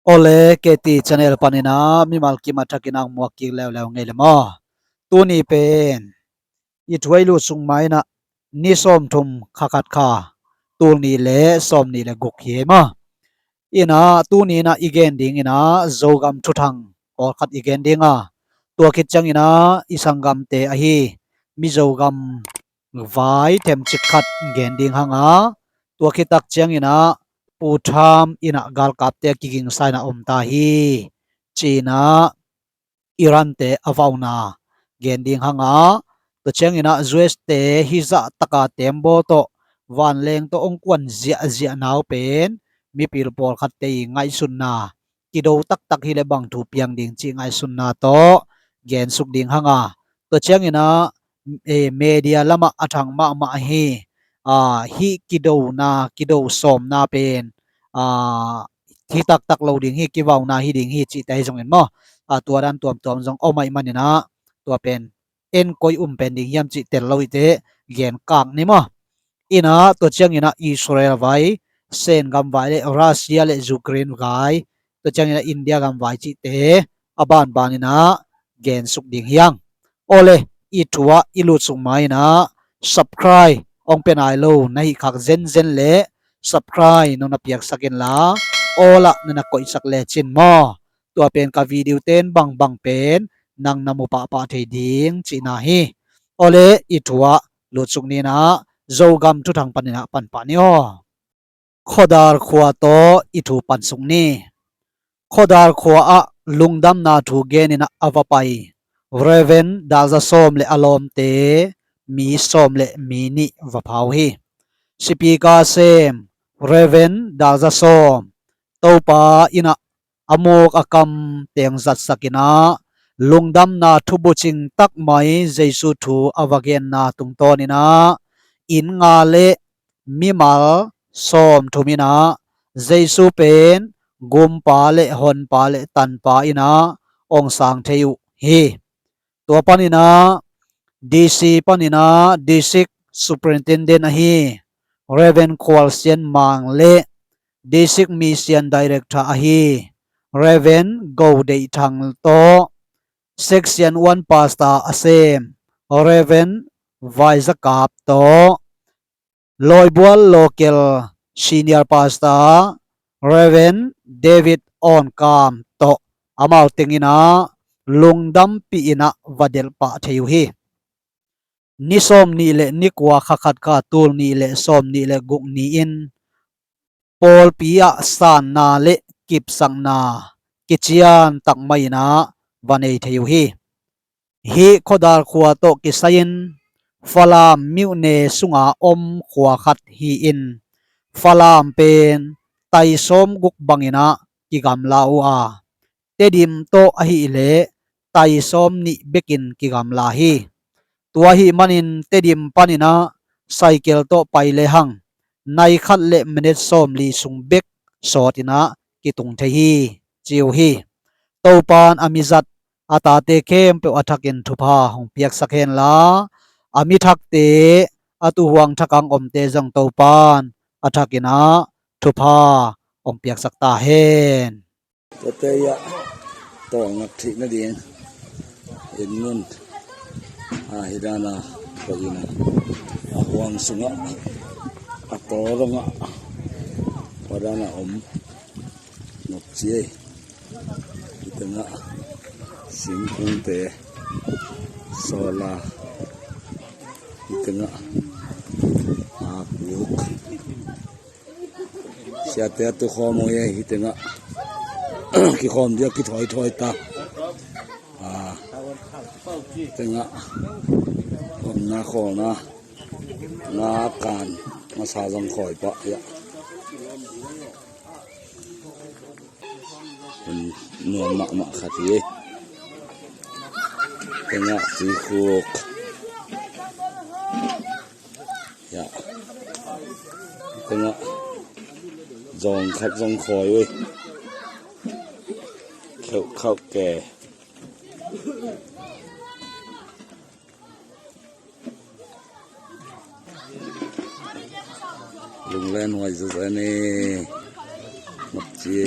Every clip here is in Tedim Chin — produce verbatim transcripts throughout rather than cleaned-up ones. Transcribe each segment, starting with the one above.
Awle, K T channel panin ah mimal kim a thakin ang muak kik leuleu ngei le maw. Tuni pen i thu a i lut sung ma-in ah ni sawmthum kha khat kha, tul nih le sawmnih le guk hi ei maw. In ah tuni in ah i gen ding in ah Zogam thuthang pawlkhat i gen ding a, tua khit ciangin ah i sanggamte ahi Mizo gam vai themcik khat gen ding hang a, tua khit tak ciangin ah Pu Trump in ah galkapte a kigingsa in ah om ta hi, ci-in ah Iran-te a vauna gen ding hang a, tua ciangin ah U S-te hih zah taka tembaw tawh vanleng tawh hong kuan ziahziahna uh pen mipil pawlkhatte i ngaihsutna, kido taktak hi leh bang thu piang ding cih ngaihsutna tawh gensuk ding hang a, tua ciangin ah, eh, media lamah a thang mahmah hi. Ah, hih kidona, kido sawmna pen, ah, hi taktak lo ding hi, kivauna hi ding hi cihte ahi zongin maw, ah, tua dan tuamtuam zong om ahih manin ah tua pen en koi um pen ding hiam cih tel lo i te, gen kak ni maw. In ah tua ciangin ah Israel vai, Sen gam vai le Russia le Ukraine vai, tua ciangin ah India gam vai cihte a banbanin ah gensuk ding hi hang. Awle, i thu ah i lut sung ma-in ah subscribe hong pia nai lo na hih khak zenzen le subscribe nong na piaksak inla, all ah na na koihsak lecin maw, tua pen ka video ten bangbang pen nang na mu pahpah thei ding cihna hi. Awle, i thu ah lut suk ni in ah Zogam thuthang panin ah pan pah ni aw. Khuadar khua tawh i thu pan suk ni. Khuadar khua ah lungdamna thu genin ah a va pai Reverend Dalza Sawm le a lawmte, mi sawm le mi nih va pha uh hi. Sipika sem Reverend Dalza Sawm, Topa in ah a muk a kam teng zatsak in ah lungdamna thu bucing tak mai Jesu thu a va genna tungtawn in ah inn nga le mimal sawmthum in ah Jesu pen Gumpa le Honpa le Tanpa in ah hong sang thei uh hi. Tua panin ah D C panin ah District Superintendent ahi Reverend Khual Sian Mang le District Mission Director ahi Reverend Go Deih Thang tawh, Section one Pastor a sem Reverend Vai Za Kap tawh, Lawibual Local Senior Pastor Reverend David Awn Kam tawh amau teng in ah lungdampih in ah va delh pah thei uh hi. Ni sawmnih le ni kua kha khat kha, tul nih le sawmnih le guk ni-in pawlpi ah sanna le kipsakna kician tak mai in ah va nei thei uh hi. Hih Khuadar khua tawh kisai-in Falam myone sunga om khua khat hi-in, Falam pen tai sawm guk bangin ah kigamla uh a, Tedim tawh ahih leh tai sawm nih bekin kigamla hi. Tua ahih manin Tedim panin ah cycle tawh pai lehang nai khat le minute sawmli sung bek sawt in ah kitung thei hi, ci uh hi. Topan a mizat a tate khempeuh a thakin thupha hong piaksak henla, a mi thakte, a tuhuang thak ang omte zong Topan a thakin ah thupha hong piaksak ta hen. Tate ah tawlngak theih nading inn mun, a, hi dana koih in ah, a huang sungah, a tawl dongah, tua dana om. Nopci ei. Hi tengah singkungte, solar. Hi tengah akbuk. Siate a tukhawm uh hi ei, hi tengah kikhawm dia kithawi thawi ta. A, tengah omna khawlna, nga kan masa zong khawi pah hi a. Nuam mahmah khat hi. Tengah cikhuk. Ya. Tengah zong khat zong khawi uh. Kheuh khauh ke. Lunglen huai zaza ni. Nopci,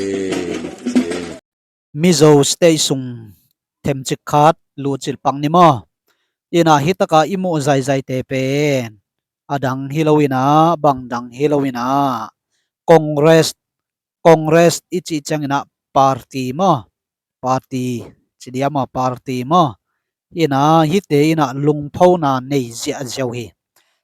nopci. Mizo state sung themcik khat luhcilh pak ni maw? Ina hitaka i muh zaizaite pen a dang hi lo ina, bang dang hi lo ina, Congress, Congress i cih ciangina party maw? Party, ci dia maw, party maw? Ina hite ina lungphona nei ziahziau hi.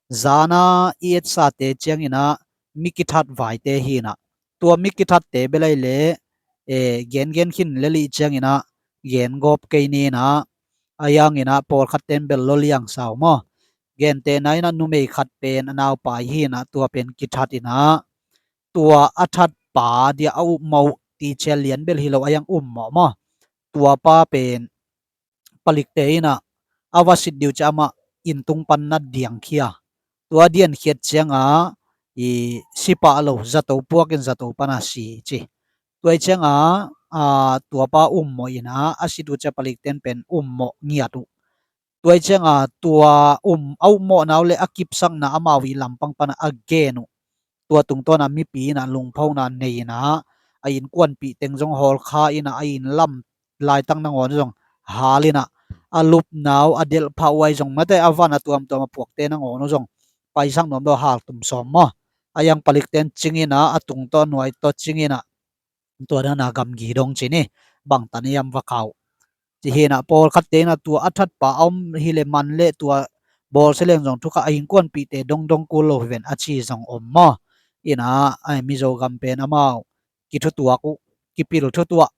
Zana i etsate ciangina mi kithat vaite hi ina, tua mi kithatte belai le, e, gengen khin lelih ciangina gengawp kei ni ina, a yangina pawlkhat ten bel lo liang sau maw? Gentehna ina numei khat pen a naupai hi ina, tua pen kithat ina, tua a thatpa dia a upmawh ti cia lian bel hi lo, a yang upmawh maw? Tua pa pen palikte ina a va sit diu cia amah inntung pan na diangkhia. Tua diankhiat cianga i sipah lo, zato puakin zato pana si ci. Tua i cianga, a, tua pa upmawh ina a sit uh cia palikten pen upmawh ngiat uh. Tua i cianga tua um, a upmawhna uh le a kipsakna amau i lampang pana a gen uh. Tua tungtawna mipi ina lungphona nei ina, a innkuanpih teng zong hawlkha ina, a inn lam laitak nangawn zong hal ina, a lupna uh a delhpha uh ai zong mate a van a tuamtuam a puakte nangawn uh zong paisak nuam daw hal tum sawm maw? A yang palikten cing ina, a tungtawn nuai tawh cing ina, tua dana gamgi dong ci ni, bangtan i am va kau. Ci hi ina pawlkhatte ina tua a thatpa a om hi le man le tua bawlsia leng zong thukha a innkuanpihte dongdong kul lo hi ven a ci zong om maw? Ina ai Mizo gam pen amau kithutuak uh, kipil thutuah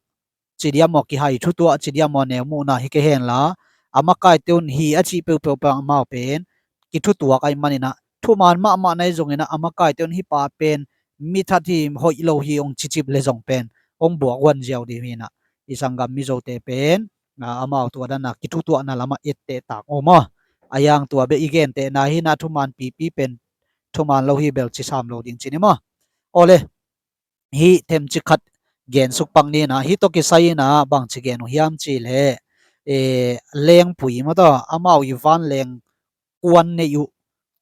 ci dia maw, kihai thutuah ci dia maw, neu muhna hi kei henla, a makaite un hi a cih peuhpeuh peuh amau pen kithutuak ai manina, thuman mahmah nai zongina a makaite un hi pa pen mithat hi, hoih lo hi ong cicip le zong pen ong buak huan ziau dih hi ina, i sanggam Mizote pen, a, amau tua dana kithutuahna lama etteh tak uh maw? A yang tua beh i gentehna hi ina, thuman pipi pen thuman lo hi bel ci sam lo ding ci ni maw? Awle, hih themcik khat gensuk pak ni ina, hih tawh kisai ina bangci gen uh hiam cih leh, e, lengpui maw taw, amau i vanleng kuan neih uh,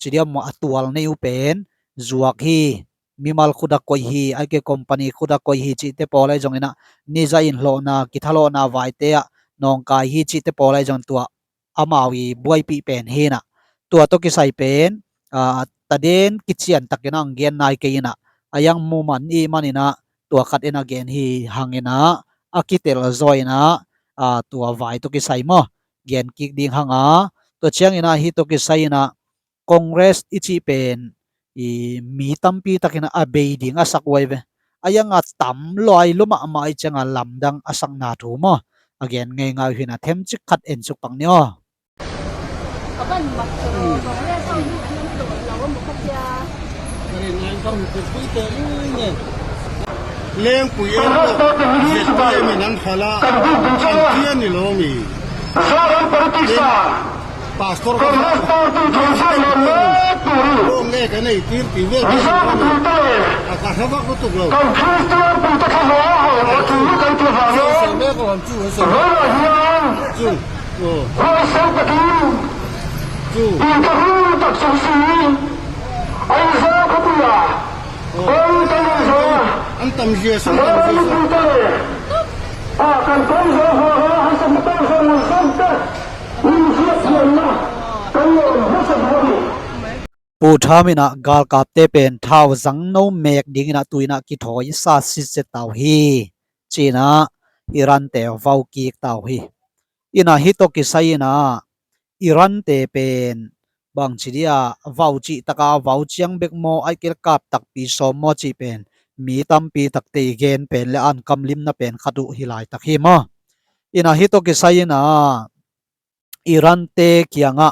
ci dia maw, a tual neih uh pen zuak hi, mimal khut a koih hi, ai ke company khut a koih hi cihte pawl ai zongina, niza in hlawhna, kithalawhna vaite ah nawngkai hi cihte pawl ai zong tua amau i buaipih pen hi ina, tua tawh kisai pen, a, taden kician takin ang gen nai kei ina, a yang muman i manina, tua khat ina gen hi hangina, a kitel zaw ina, a, tua vai tawh kisai maw, gen kik ding hanga, tua ciangina hih tawh kisai ina Congress i cih pen i mi tampi takina a bei ding a sak uh ai ve. A yanga tam luai lua mahmah i cianga lamdang a sakna thu maw? A gen ngeingai uh hi ina, themcik khat ensuk pak ni aw. Lengpui en lo, Z P M in an khala, an tia ni lo mi. Pastor ka, ko nge ka nei tir ti ve. A ka hava ko tuk lo. Sa me ko lam chu, sa me. Chu. Oh. Chu. Oh. An tam zia sa, an tam zia sa. Pu Trump ina galkapte pen thau zangno mek dingina tuina kithawi sa sitset tau hi, cina Iran te vau kik tau hi. Ina hih tawh kisai ina Iran te pen bangci dia vau cih taka vau ciang bek maw, ai kel kap takpi sawm maw cih pen mi tampi takte i gen pen le an kamlimna pen khat uh hi laitak hi maw? Ina hih tawh kisai ina Iran te kiangah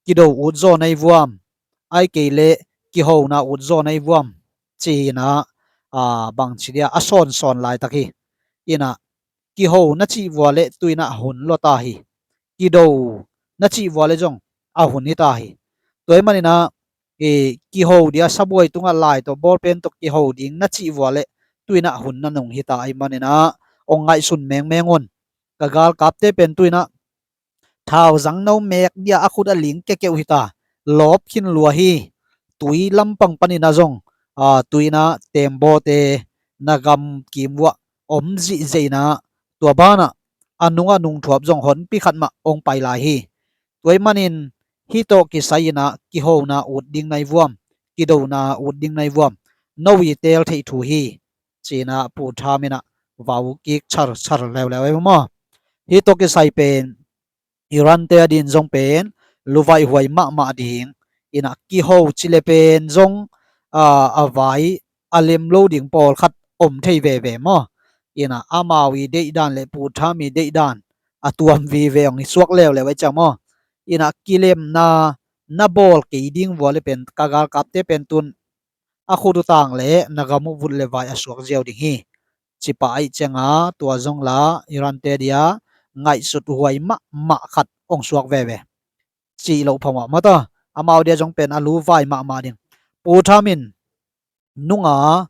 kido ut zaw nei vuam, ai kei le kihona ut zaw nei vuam, ci ina, a, bangci dia a sawnsawn laitak hi. Ina kiho na cih vua le tuina hun lua ta hi. Kido na cih vua le zong a hun hi ta hi. Tua i manina, e, kiho dia sabuai tungah lai tawh bawlpen tawh kiho ding na cih vua le tuina hun na nung hi ta ai manina, ong ngaihsun mengmeng un. Ka galkapte pen tuina thau zangno mek dia a khut a ling kekeuh hi ta. Lawp khin lua hi. Tui lampang panina zong, a, tuina tembawte na gam kim uah om zihzeina Tua banah a nungah nungthuap zong honpi khat mah hong pai lai hi. Tua ih manin hih tawh kisai inah kihona ut ding nai vuam, kidona ut ding nai vuam, no i teel theih thu hi, cinah Pu Tham inah vau kik char char leuleu ei maw. Hih tawh kisai pen Iran te a din zong pen luvaih huai mahmah ding inah kiho cile pen zong a vai a lem lo ding pawlkhat om thei veve maw. Inah amau i deihdan le Pu Tham i deihdan a tuam vive hong i suak leuleu ei ciang maw. Inah kilemna na bawl kei ding vua le pen ka galkapte pen tun a khut uh tang le na gam uh vut le vai a suak ziau ding hi. Ci pah aih cianga tua zong la Iran te dia ngaihsut huai mahmah khat hong suak veve cih loh phamawh mata. Amau dia zong pen a lu vai mahmah ding. Pu Tham in nunga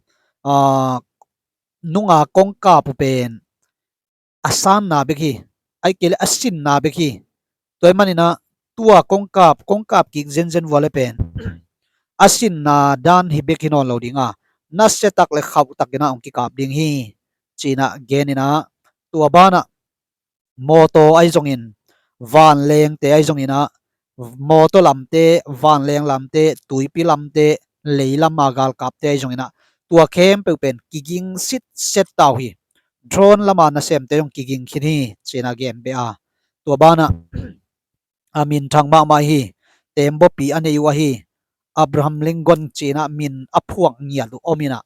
nunga kongkap uh pen a sanna bek hi, aih kei le a sinna bek hi. Tua ih maninah tua kongkap kongkap kik zenzen vua le pen a sinna dan hi bek hi nawn lo dinga, nasia tak le khauh takinah hong kikap ding hi, cinah geninah tua banah mawtaw ahi zongin, vanlengte ahi zonginah, mawtaw lamte, vanleng lamte, tuipi lamte, lei lama galkapte ahi zonginah tua khempeuh pen kiging sitset tau hi. Drone lama nasemte zong kiging khin hi, cinah gen beh a. Tua banah a minthang mahmah hi. Tembaw pi a nei uh ahi Abraham Lincoln cinah min a phuak ngiat uh om inah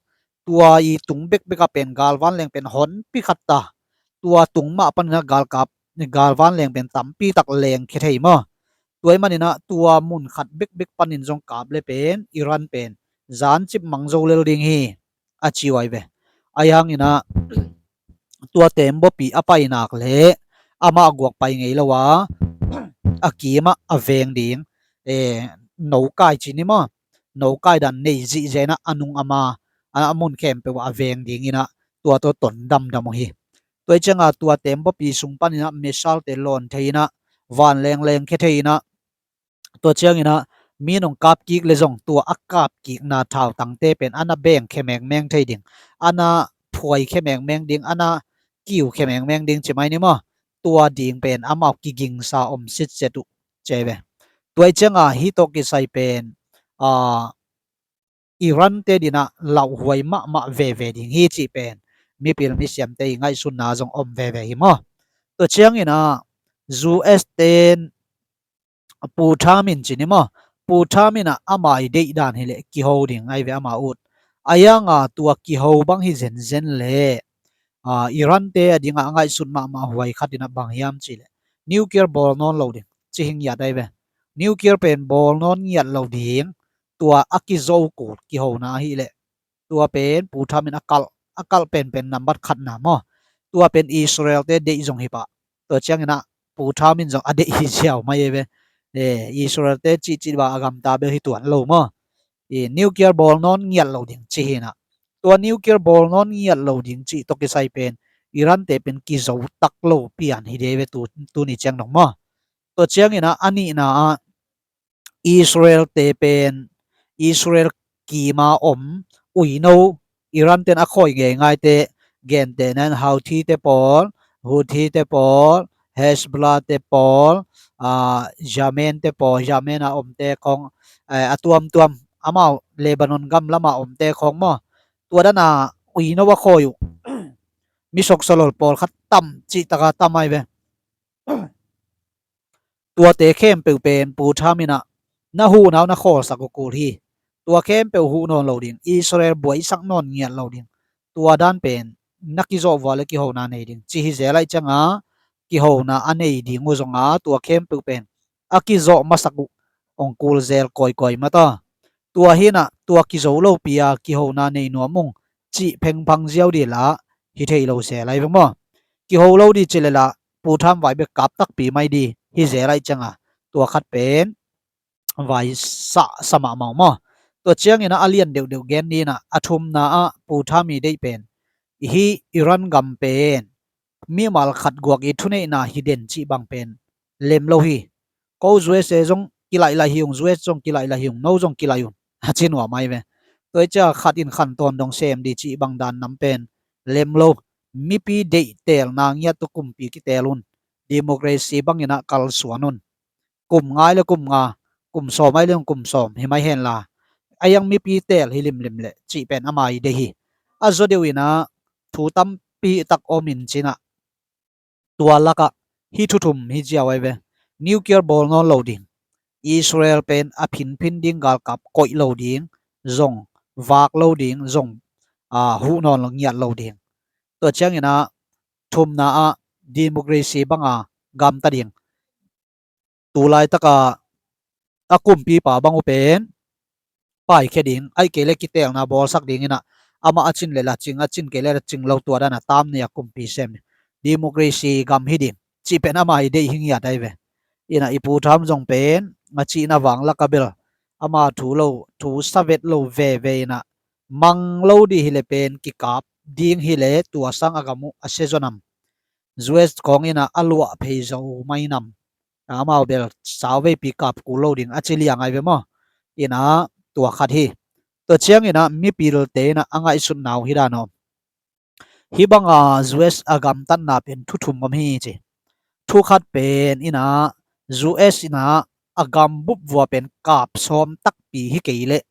tua i tung bekbek ah pen galvanleng pen honpi khat ta. Tua tung mah paninah galkap galvanleng pen tampi tak lengkhia thei maw. Tua ih maninah tua mun khat bekbek panin zong kap le pen Iran pen zancip mang zo lel ding hi, a ci uh ahi ve. Ahi hanginah tua tembaw pi a painak le amah guak pai ngei lo a, a kimah a veng ding, e, nokai ci ni maw, nokai dan nei zihziah inah a nung ama a mun khempeuh ah a veng dinginah tua tawh ton damdam uh hi. Tua ih cianga tua tembaw pi sung paninah missile te lawn thei inah vanleng lengkhia thei inah tua cianginah mi nong kapkik le zong tua a kapkikna thautangte pen ana bengkhia mengmeng thei ding, ana phuaikhia mengmeng ding, ana kiukhia mengmeng ding ci mai ni maw. Tua ding pen amau kigingsa om sitset uh ci ahi ve. Tua ih cianga hih tawh kisai pen a Iran te dinah lauhuai mahmah veve ding hi cih pen mipil misiamte i ngaihsunna zong om veve hi maw. Tua cianginah U S ten Pu Tham in ci ni maw, Pu Tham inah ama i deihdan hileh kiho ding ahi ve ama ut. A ianga tua kiho bang hi zenzen le a Iran te a dingah a ngaihsut mahmah huai khat inah bang hiam cihleh nuclear bawl nawn lo ding ci hi ngiat ahi ve. Nuclear pen bawl nawn ngiat lo ding tua a kizo kul kihona ahileh tua pen Pu Tham in a kalh a kalh penpen nambat khatna maw. Tua pen Israel te deih zong hi pah. Tua cianginah Pu Tham in zong a deih hi ziau mai ei ve. E, Israel te cihcih ba a gamta bel hi tuan lo maw. I nuclear bawl nawn ngiat lo ding ci hinah. Tua nuclear bawl nawn ngiat lo ding cih tawh kisai pen Iran te pen kizo tak lo pian hi dei ve tu, tuni ciang dong maw. Tua cianginah a nihna ah Israel te pen Israel kima om uino Iran ten a khawi ngeingaite gentehna in Houthi te pawl, Houthi te pawl, Hezbollah te pawl, a, Yemen te pawl, Yemen a omte khong, eh, a tuamtuam amau Lebanon gam lama omte khong maw. Tua dana uino a khawi uh mi soksolol pawlkhat tam cihtaka tam ahi ve. Tuate khempeuh pen Pu Tham inah na huhna uh na khawlsak uh kul hi. Tua khempeuh huh nawn lo ding, Israel buaisak nawn ngiat lo ding. Tua dan pen na kizawh vua le kihona nei ding ci hi zel aih cianga kihona a nei ding uh zonga tua khempeuh pen a kizawh masak uh hong kul zel kawikawi mata. Tua hinah tua kizo lopi a kihona nei nuam ung cih phengphang ziau dila hi thei lo zel ahi ve maw. Kiho lo di cilela Pu Tham vai bek kap takpi mai di hi zel aih cianga tua khat pen vai sah sa mahmah uh maw. Tua cianginah a lian deuhdeuh gen dinah a thumna ah Pu Tham i deih pen hih Iran gam pen mimal khat guak i thuneihna hi den cih bang pen lem lo hi. Ko U S A zong kilaih lai hi ung, U S zong kilaih lai hi ung, no zong kilaih un a ci nuam ahi ve. Tua i cia khat in khan tawn dong sem di cih bang dan nam pen lem lo. mipi deihtelna ngiat tawh kumpi kitel un. Democracy bangin ah kalsuan un. Kum nga ai le kum nga, kum sawm ai le kum sawm hi mai henla, a iang mipi tel hi limlim leh cih pen ama i deih hi. A zaw deuh in ah thu tampi tak om in cin ah, tua lakah hih thu thum hi ziau ai ve. Nuclear bawl nawn lo ding, Israel pen a phinphin ding, galkap koih lo ding, zong vak lo ding, zong, aa, huh nawn lo, ngiat lo ding. Tua ciangin ah thumna ah democracy banga gamta ding. Tu laitaka a kumpipa bang uh pen paikhia ding, ahih kei leh kitelna bawlsak dingin ah, amah a cin leh la cing, a cin kei leh la cing lo, tua dan a tam nei a kumpi sem ding. Democracy gam hi ding cih pen ama i deih hi ngiat ai ve. In ah i Pu Trump zong pen a cihna vang lak a bel ama thu lo, thu sa vet lo veve in ah, mang lo ding hi leh pen kikap ding hi leh tua sang a gam uh a sia zaw nam. U S khawng in ah a luah phei zo mai nam. Amau bel sauveipi kap kul lo ding a ci liang ai ve maw. In ah tua khat hi. Tua ciangin ah mipilte in ah a ngaihsutna uh hi dan aw. Hih banga U S a gamtatna pen thu thum om hi ci. Thu khat pen in ah U S in ah a gam bup vua pen kap sawm takpi hi kei leh,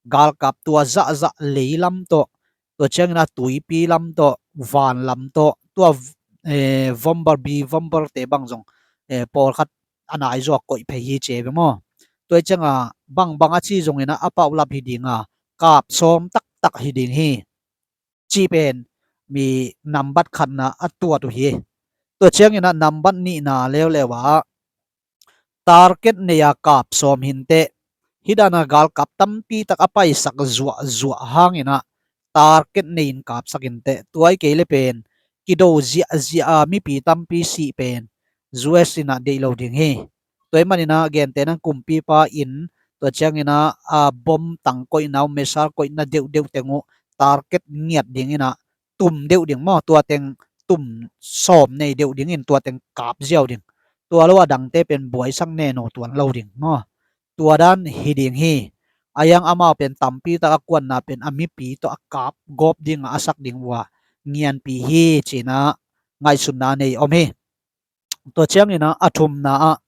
galkap tua zahzah lei lam tawh, tua ciangin ah tuipi lam tawh, van lam tawh, tua, eh, Bomber B, Bomber te bang zong, eh, pawlkhat a nai zaw koih phei hi ci ve maw. Tua ciangin ah bangbang a ci zongin ah a paulap hi ding a, kap sawm taktak hi ding hi cih pen mi nambat khatna a tuat uh hi. Tua ciangin ah nambat nihna leuleu ah target nei a kap sawm hi inteh. Hih dan a galkap tampi tak a paisak zuahzuah hangin ah target nei in kapsak hi inteh. Tua ahih kei leh pen kido ziahziah a mipi tampi sih pen U S in ah deih lo ding hi. Tua ahih manin ah gentehna kumpipa in, tua ciangin ah, a, bom tang koihna uh, missile koihna deuhdeuh teng uh target ngiat dingin ah tum deuh ding maw, tua teng tum sawm nei deuh dingin tua teng kap ziau ding. Tua lo a dangte pen buaisak neno tuan lo ding maw. Tua dan hi ding hi. A iang amau pen tampi tak a kuanna pen a mipi tawh a kap gawp ding a, a sak ding uh a ngianpi hi ci-in ah ngaihsutna nei om hi. Tua ciangin ah a thumna ah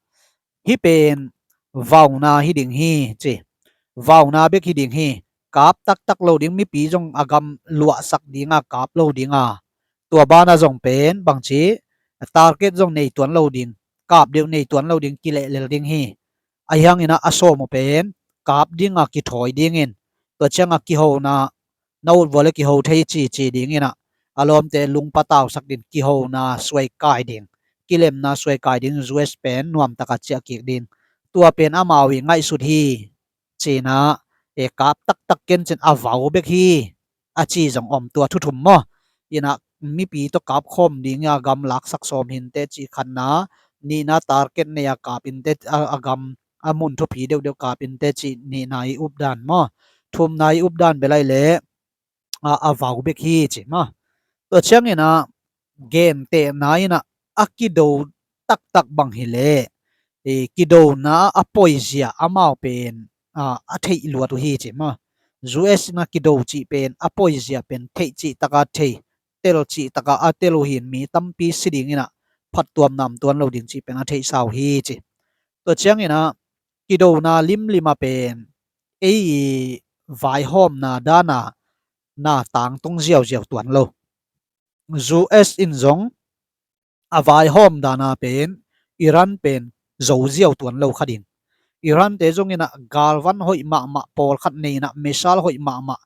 hih pen vauna hi ding hi ci. Vauna bek hi ding hi. Kap taktak lo ding, mipi zong a gam luahsak ding a, kap lo ding a. Tua banah zong pen bangci, target zong nei tuan lo ding, kap deuh nei tuan lo ding, kilehlel ding hi. Ahi hangin ah a sawm uh pen kap ding a kithawi dingin, tua ciang a kihona na ut vua leh kiho thei cici dingin ah, a lawmte lungpatausak ding, kihona suai kai ding, kilemna suai kai ding, U S pen nuamtak a ciah kik ding. Tua pen amau i ngaihsut hi ci-in ah, e, kap taktak ken cin a vau bek hi a ci zong om, tua thu thum maw. In ah mipi tawh kap khawm ding a gam laksak sawm hi inteh cih khatna, nihna target nei a kap inteh, a, a gam a mun thupi deuhdeuh kap inteh cih nihna i updan maw. Thumna i updan bel ahih leh, a, a vau bek hi ci maw. Tua ciangin ah gentehna in ah a kido taktak bang hi leh, e, kidona a poizia amau pen, a, a theih luat uh hi ci maw. U S in ah kido cih pen a poizia pen theih cih tak a thei, tel cih tak a a tel uh hi-in mi tampi si dingin ah phattuamna om tuan lo ding cih pen a theihsa uh hi ci. Tua ciangin ah kidona limlim a pen ei i vaihawmna dan a na tangtung ziauziau tuan lo. U S in zong a vaihawm dan a pen Iran pen zo ziau tuan lo kha ding. Iran te zongin ah galvan hoih mahmah, pawlkhat nei in ah missile hoih mahmah,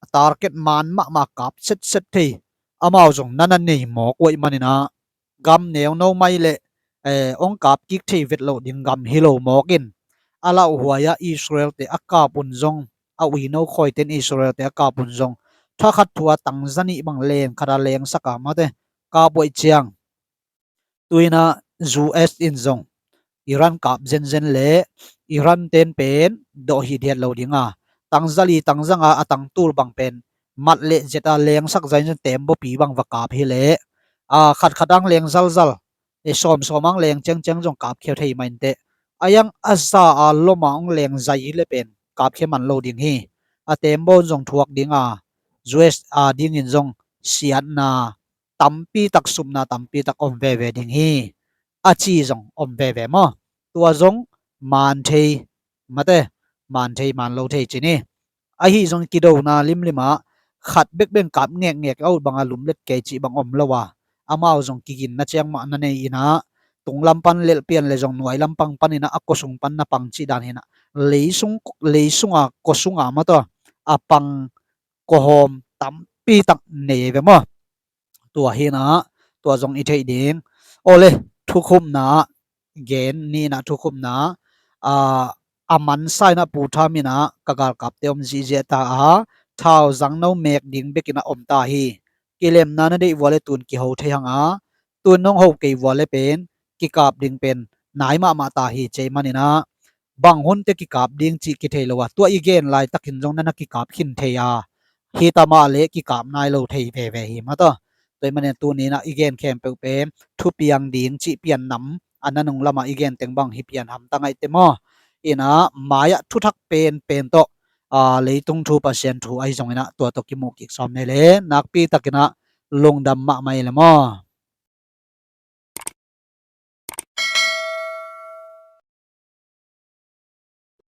target man mahmah kap setset thei, amau zong na na nei mawk uh ahih manin ah gam neuno mai leh, eh, hong kap kik thei vet loh ding gam hi lo mawk in, a lauhuai a Israel te a kap un zong, a uino khawite in Israel te a kap un zong, thakhat thu a tangza nih bang leng khat a lengsak a, mate, kap uh ahih ciang, tu-in ah U S in zong Iran kap zenzen leh Iran ten pen dawh hithiat lo ding a, tangza li tangza nga a tangtul bang pen mat leh zet a lengsak zai in, tembaw pi bang va kap hi leh, a, khatkhat ang leng zalzal, e, sawmsawm ang leng ciangciang zong kapkhia thei mah inteh. A iang a za a lom a hong leng zai hi leh pen kapkhia man lo ding hi. A tembaw zong thuak ding a, U S a dingin zong siatna tampi tak supna tampi tak om veve ding hi, a ci zong om veve maw. Tua zong man thei, mate, man thei man lo thei ci ni. Ahi zong kidona limlim ah khat bekbek kap ngekngek a ut banga lumlet kei cih bang om lo a, amau zong kiginna ciang mah na nei in ah, tunglam pan lelh pian le zong nuai lampang panin ah a kua sung pan na pang cih dan hi in ah, leisung, leisunga kua sunga mataw a pang kuahawm tampi tak nei ve maw. Tua hi in ah, tua zong i theih ding. Awle, thukhupna gen ni in ah, thukhupna, a, a mansa in ah Pu Tham in ah ka galkapte om zihziah ta a, thauzang no mek ding bek in ah om ta hi. Kilemna na deih vua le tun kiho thei hang a, tun nong ho kei vua le pen kikap ding pen nai mahmah ta hi. Cei manin ah bang hunte kikap ding cih kithei lo a, tua i gen laitakin zong na na kikap khin thei a, hi ta mah le kikap nai lo thei veve hi mataw. Tua hi manin tuni in ah i gen khempeuh pen thupiang ding cih pian nam a, na nung lamah i gen teng bang hi pian hamtang aihte maw. In ah mai-ah thuthak penpen tawh, a, leitung thu Pasian thu ahi zong in ah tua tawh kimuh kik sawm nei le, nakpi takin ah lungdam mahmah hi le maw.